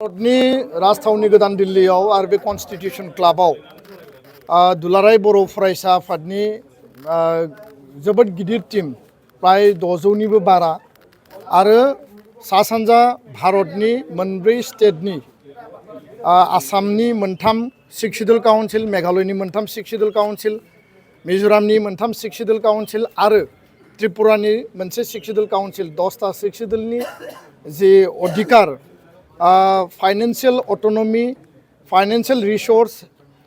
भारतनि राजथावनि गोदान दिल्लीयाव आरो बे कन्स्टिटिउशन क्लाबाव दुलाराय बर' फरायसा आफादनि जोबोद गिदिर टीम प्राय 600निबो बारा आरो सा सानजा भारतनि मोनब्रै स्टेटनि आसामनि मोनथाम सिक्स शेड्यूल काउन्सिल, मेघालयनि मोनथाम सिक्स शेड्यूल काउन्सिल, मिजोरामनि मोनथाम सिक्स शेड्यूल काउन्सिल आरो त्रिपुरानि मोनसे सिक्स शेड्यूल काउन्सिल 10टा सिक्स शेड्यूलनि जे अधिकार फाइनेंशियल अटोनमी, फाइनेंशियल रिसोर्स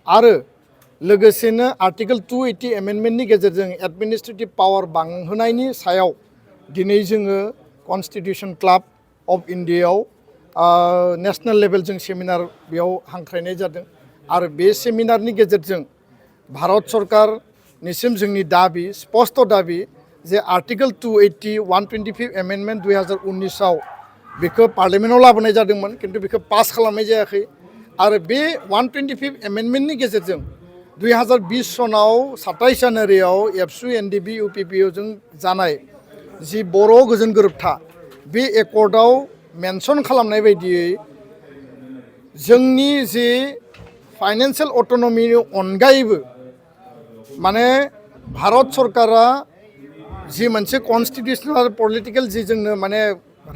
आरो लोगोसेनो आर्टिकल 280 एमेन्डमेन्टनि गेजेरजों एडमिनिस्ट्रेटिव पावर बांहोनायनि सायाव दिनै जोङो कन्स्टिटिउशन क्लाब अफ इन्डियायाव नेशनेल लेभेलजों सेमिनार बेयाव हांख्रायनाय जादों आरो बे सेमिनारनि गेजेरजों भारत सरकारनिसिम जोंनि दाबि स्पष्ट दाबि जे आर्टिकल 280 125 एमेन्डमेन्ट 2019आव बेखौ पार्लियामेन्टआव लाबोनाय जादोंमोन खिन्थु बेखौ पास खालामनाय जायाखै आरो बे 125 एमेन्डमेन्टनि गेजेरजों 2020 सनाव 27 जानुवारियाव एबसु एनडिबि इउपिपिअजों जानाय जि बर' गोजोन गोरोबथा बे एकर्डआव मेनसन खालामनाय बायदियै जोंनि जि फाइनेन्शियल अटोनमिनि अनगायैबो माने भारत सरकारा जि मोनसे कन्स्टिटिउशनेल आरो पलिटिकेल जि जोंनो माने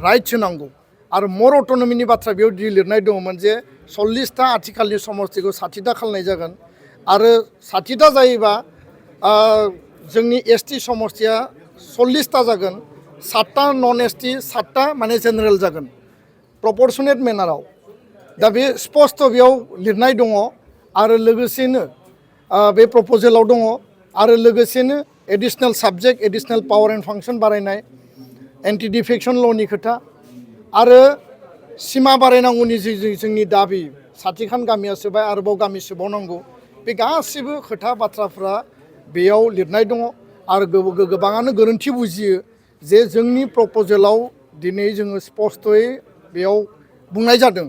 राइट्स होनांगौ आरो मर अटोनमिनि बाथ्रा बेयाव लिरनाय दङमोन जे 40टा आथिखालनि समस्तिखौ 60टा खालामनाय जागोन आरो 60टा जायोबा जोंनि एसटी समस्तिया 40टा जागोन, 7टा नन एसटी, 7टा माने जेनेरेल जागोन प्रपर्शनेट मेनाराव। दा बे स्पष्ट बेयाव लिरनाय दङ आरो लोगोसेनो बे प्रप'जेलाव दङ आरो लोगोसेनो एडिशनेल साबजेक्ट, एडिशनेल पावर एन्ड फांसन बारायनाय, एन्टि डिफेक्शन ल'नि खोथा आरो सिमा बारायनांगौनि जि जोंनि दाबि साथिखान गामिया सोबाय आरोबाव गामि सोबावनांगौ बे गासिबो खोथा बाथ्राफ्रा बेयाव लिरनाय दङ आरो गोबाङानो गोरोन्थि बुजियो जे जोंनि प्रप'जेलाव दिनै जोङो स्पष्टयै बेयाव बुंनाय जादों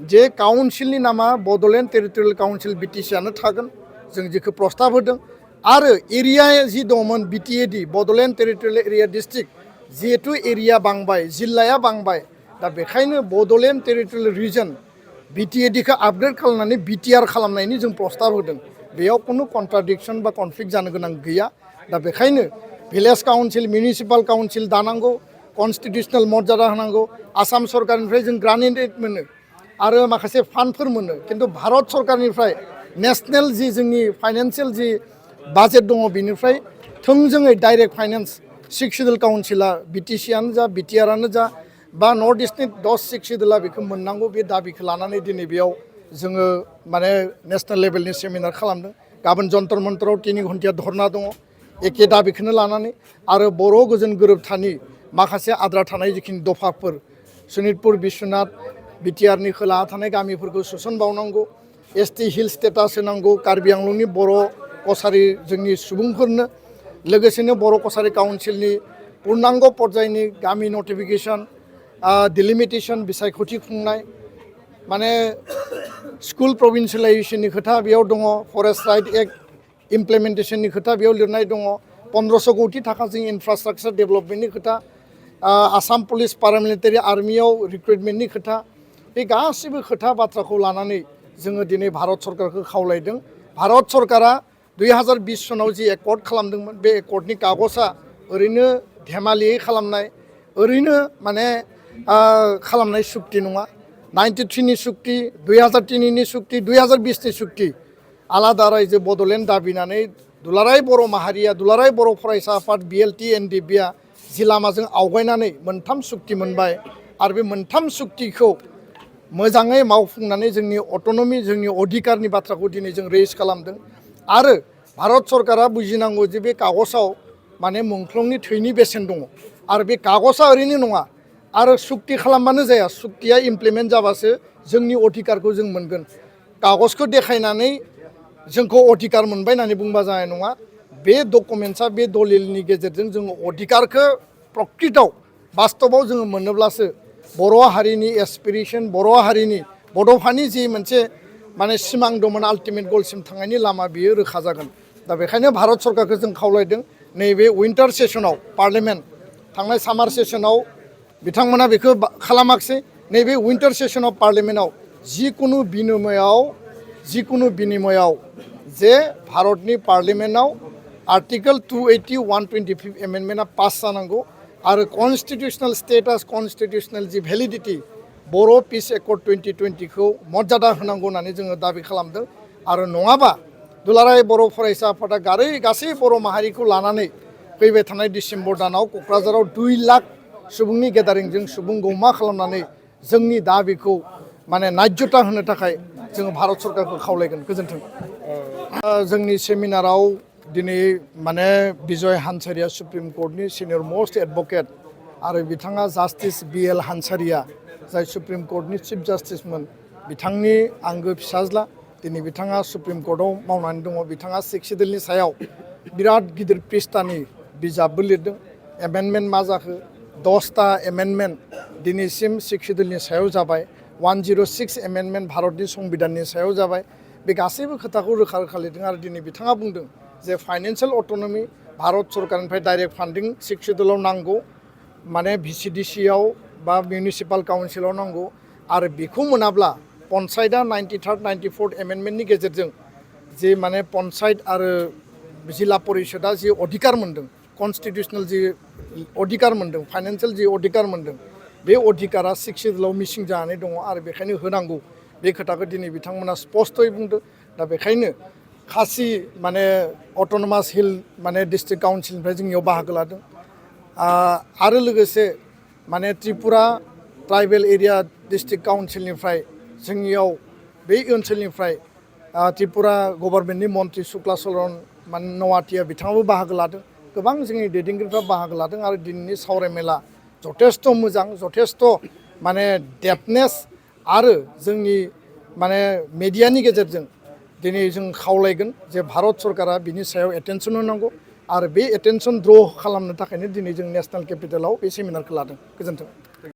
जे काउन्सिलनि नामा बड'लेण्ड टेरिटरियेल काउन्सिल बिटिसिआनो थागोन जों जेखौ प्रस्ताब होदों आरो एरिया जि दंमोन BTAD Bodoland territorial area district जिहेतु एरिया बांबाय जिल्लाया बांबाय दा बेखायनो बड'लेण्ड टेरिटरियेल रिजन बिटिएडिखौ आपग्रेड खालामनानै बिटिआर खालामनायनि जों प्रस्ताब होदों बेयाव खुनु कन्ट्राडिक्सन बा कनफ्लिक्ट जानो गोनां गैया दा बेखायनो भिलेज काउन्सिल मिउनिसिपाल काउन्सिल दानांगौ कन्स्टिटिउशनेल मर्यादा होनांगौ आसाम सरकारनिफ्राय जों ग्रान्टेड मोनो आरो माखासे फान्डफोर मोनो खिन्थु भारत सरकारनिफ्राय नेशनेल जि जोंनि फाइनेन्शियेल जि बाजेट दङ बेनिफ्राय थोंजोङै डाइरेक्ट फाइनेन्स सिक्स शेड्यूल काउन्सिला बिटिसिआनो जा बिटिआरआनो जा बा नर्थ इस्टनि 10 सिक्स शेड्यूला बेखौ मोननांगौ बे दाबिखौ लानानै दिनै बेयाव जोङो माने नेशनेल लेभेलनि सेमिनार खालामदों गाबोन जन्तर मन्तराव 3 घन्टाया धरना दङ एखे दाबिखौनो लानानै आरो बर' गोजोन गोरोबथानि माखासे आद्रा थानाय जिखिनि दफाफोर सनितपुर बिश्वनाथ बिटिआरनि खोलाहा थानाय गामिफोरखौ सोसनबावनांगौ एसटी हिल स्टेटास होनांगौ कार्बि आंलंनि बर' कसारि जोंनि सुबुंफोरनो लोगोसेनो बर' कसारि काउन्सिलनि पूर्णांग पर्यायनि गामि नटिफिकेशन डिलिमिटेशन बिसायख'थि खुंनाय माने स्कुल प्रभिन्सियेलाइजेशननि खोथा बेयाव दङ फरेस्ट राइट एक्ट इमप्लिमेन्टेशननि खोथा बेयाव लिरनाय दङ 1500 कोटि थाखाजों इनफ्रास्ट्राक्चार डेभेलपमेन्टनि खोथा आसाम पुलिस पारामिलिटारि आर्मियाव रिक्रुटमेन्टनि खोथा बे गासिबो खोथा बाथ्राखौ लानानै जोङो दिनै भारत सरकारखौ खावलायदों भारत सरकारा 2020 सनाव जि एकर्ड खालामदोंमोन बे एकर्डनि कागजआ ओरैनो धेमालियै खालामनाय ओरैनो माने खालामनाय सुक्ति नङा 93नि सुक्ति 2003नि सुक्ति 2020नि सुक्ति आलादा रायजो बड'लेण्ड दाबिनानै दुलाराय बर' माहारिया दुलाराय बर' फरायसा आफाद बिएलटि एनडिबिआ जि लामाजों आवगायनानै मोनथाम सुक्ति मोनबाय आरो बे मोनथाम सुक्तिखौ मोजाङै मावफुंनानै जोंनि अट'नमि जोंनि अधिकारनि बाथ्राखौ दिनै जों रेज खालामदों आरो भारत सरकारा बुजिनांगौ जे बे कागजआव माने मुंख्लंनि थैनि बेसेन दङ आरो बे कागजआ ओरैनो नङा आरो सुक्ति खालामबानो जाया सुक्तिया इमप्लिमेन्ट जाबासो जोंनि अधिकारखौ जों मोनगोन कागजखौ देखायनानै जोंखौ अधिकार मोनबाय होननानै बुंबा जानाय नङा बे डकुमेन्टसा बे दलिलनि गेजेरजों जोङो अधिकारखौ प्रकृतआव बास्तबाव जोङो मोनोब्लासो बर' हारिनि एसपिरेसन बर' हारिनि बड'फानि जि मोनसे माने सिमां दंमोन आल्टिमेट गलसिम थांनायनि लामा बियो रोखा जागोन दा बेखायनो भारत सरकारखौ जों खावलायदों नैबे उइन्टार सेसनाव पार्लियामेन्ट थांनाय सामार सेसनाव बिथांमोना बेखौ खालामाखिसै नैबे विंटार सेशन अफ पार्लियामेन्टआव जिकुनु बिनिमयाव जे भारतनि पार्लियामेन्टआव आर्टिकल 280 125 एमेन्डमेन्टआ पास जानांगौ आरो कन्स्टिटिउशनेल स्टेटास कन्स्टिटिउशनेल जि भेलिडिटी बर' पिस एकर्ड 2020 खौ मर्यादा होनांगौ होननानै जोङो दाबि खालामदों आरो नङाबा दुलाराय बर' फरायसा आफादा गासै बर' माहारिखौ लानानै फैबाय थानाय डिसेम्बर दानाव क'क्राझाराव 2 लाख सुबुंनि गेदारिंजों सुबुं गौमा खालामनानै जोंनि दाबिखौ माने नायजता होनो थाखाय जोङो भारत सरकारखौ खावलायगोन गोजोन्थों जोंनि सेमिनाराव दिनै माने बिजय हानसारिया सुप्रिम कर्टनि सिनियर मोस्ट एडभकेट आरो बिथाङा जास्टिस BL हानसारिया जाय सुप्रिम कर्टनि चिफ जास्टिसमोन बिथांनि आंगो फिसाज्ला दिनै बिथाङा सुप्रिम कर्टआव मावनानै दङ बिथाङा सिक्स शिड्युलनि सायाव बिराद गिदिर पृष्ठानि बिजाबबो लिरदों एमेन्डमेन्ट मा जाखो 10टा एमेन्डमेन्ट दिनैसिम सिक्स शिड्युलनि सायाव जाबाय 106 एमेन्डमेन्ट भारतनि संबिधाननि सायाव जाबाय बे गासैबो खोथाखौ रोखा रोखा लिरदों आरो दिनै बिथाङा बुंदों जे फाइनान्शियेल अट'नमि भारत सरकारनिफ्राय डाइरेक्ट फान्डिं सिक्स शिड्युलाव नांगौ माने VCDCआव बा मिउनिसिपाल काउन्सिलाव नांगौ आरो बेखौ मोनाब्ला पन्सायतआ 93rd 94th एमेन्डमेन्टनि गेजेरजों जे माने पन्सायत आरो जिल्ला परिषदआ जि अधिकार मोन्दों कन्स्टिटिउशनेल जि अधिकार मोन्दों फाइनान्शियेल जि अधिकार मोन्दों बे अधिकारा सिक्स शिड्युलाव मिसिं जानानै दङ आरो बेखायनो होनांगौ बे खोथाखौ दिनै बिथांमोना स्पष्टयै बुंदों दा बेखायनो खासि माने अट'नमास हिल माने डिस्ट्रिक्ट काउन्सिलनिफ्राय जोंनियाव बाहागो लादों आरो लोगोसे माने त्रिपुरा ट्राइबेल एरिया डिस्ट्रिक्ट काउन्सिलनिफ्राय जोंनियाव बे ओनसोलनिफ्राय त्रिपुरा गभर्नमेन्टनि मन्त्रि शुक्ला चरण माने नवाटिया बिथाङाबो बाहागो लादों गोबां जोंनि दैदेनगिरिफ्रा बाहागो लादों आरो दिनैनि सावरायमेला जथेस्थ' मोजां जथेस्थ' माने डेपनेस आरो जोंनि माने मेडियानि गेजेरजों दिनै जों खावलायगोन जे भारत सरकारा बिनि सायाव एटेनसन होनांगौ आरो बे एटेनसन द्र' खालामनो थाखायनो दिनै जों नेशनेल केपिटेलाव बे सेमिनारखौ लादों गोजोन्थों